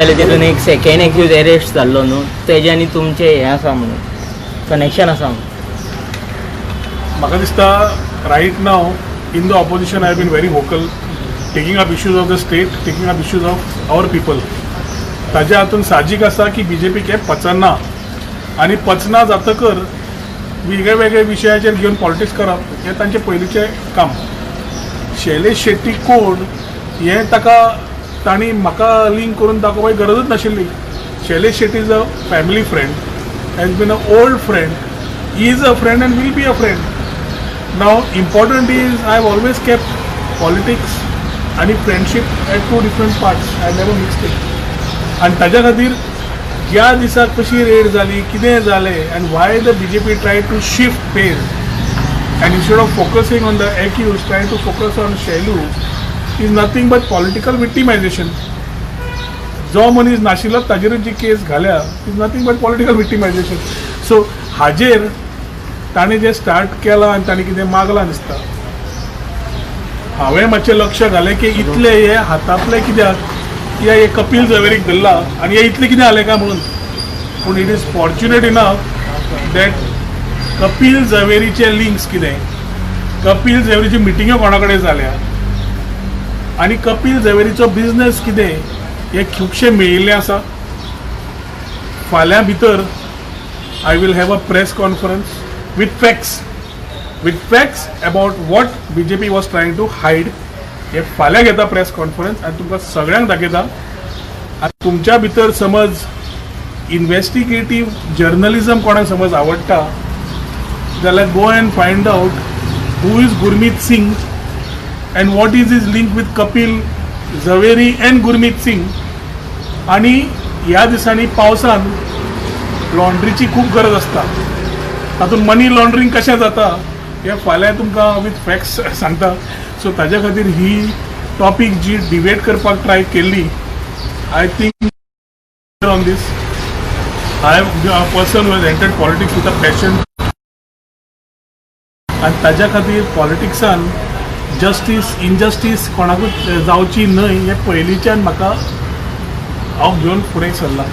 जाल्यार तितून एक सेकंड एक्यूज अरेस्ट जाल्लो न्हू, तेजे आनी तुमचें हें आसा म्हणून, कनेक्शन आसा म्हणून. म्हाका दिसता, right now in the opposition I been very vocal, taking up issues of the state, taking up issues of our people. ताज्या हातून साहजीक आसा की बीजेपीक हें पचना आनी पचना जातकर वेगळे वेगळे विशयाचेर घेवन पॉलिटिक्स करप हें तांचें पयलींचें काम. शैलेश शेट्टी कोण हें ताका तांणी म्हाका लिंक करून दाखोवपाची गरजूच नाशिल्ली. Shailesh Shetty is a family friend, has been a old friend, is a friend and will be a friend. Now, important is I have always kept politics आणि friendship at two different parts. I never mixed it. आनी ताज्या खातीर ज्या दिसा कशी red जाली, कितें जालें and why the BJP try to shift phase and instead of focusing on the accused, try to focus on Shailu is nothing but political victimization. जो मनीस नाशिल्लो ताजेरूच जी केस घाल्या is nothing but political victimization. So हाजेर ताणें जें start केलां आनी ताणें कितें मागलां दिसता, हांवें मातशें लक्ष घालें की इतले हे हातांतले कित्याक, कित्याक हे कपील झवेरीक धरला आनी हे इतले कितें जालें काय म्हणून. पूण it is fortunate enough that Kapil झवेरीचे links कितें, कपील झवेरीची मिटिंग्यो कोणा कडेन जाल्या आनी कपील झवेरीचो बिजनेस कितें हे खुबशें मेळिल्लें आसा. फाल्यां भितर I will have a press conference with facts about what BJP was trying to hide. हे फाल्यां घेता प्रेस कॉन्फरन्स आनी तुमकां सगळ्यांक दाखयता. आनी तुमच्या भितर समज इन्वेस्टिगेटीव जर्नलिजम कोणाक समज आवडटा जाल्यार go and find out who is Gurmeet Singh and what is his link with Kapil Zaveri and Gurmeet Singh. आणि ह्या दिसांनी पावसान लॉन्ड्रीची खूब गरज आसता. तातूंत मनी लॉन्ड्रींग कशें जाता हें फाल्यां तुमकां विथ फॅक्ट्स सांगता. सो ताज्या खातीर ही टॉपीक जी डिबेट करपाक ट्राय केल्ली, I think on this I am a person who has entered politics with a passion आनी ताज्या खातीर पॉलिटिक्सान जस्टीस, इनजस्टीस कोणाकूच जावची न्हय हें पयलींच्यान म्हाका हांव घेवन फुडें सरलां.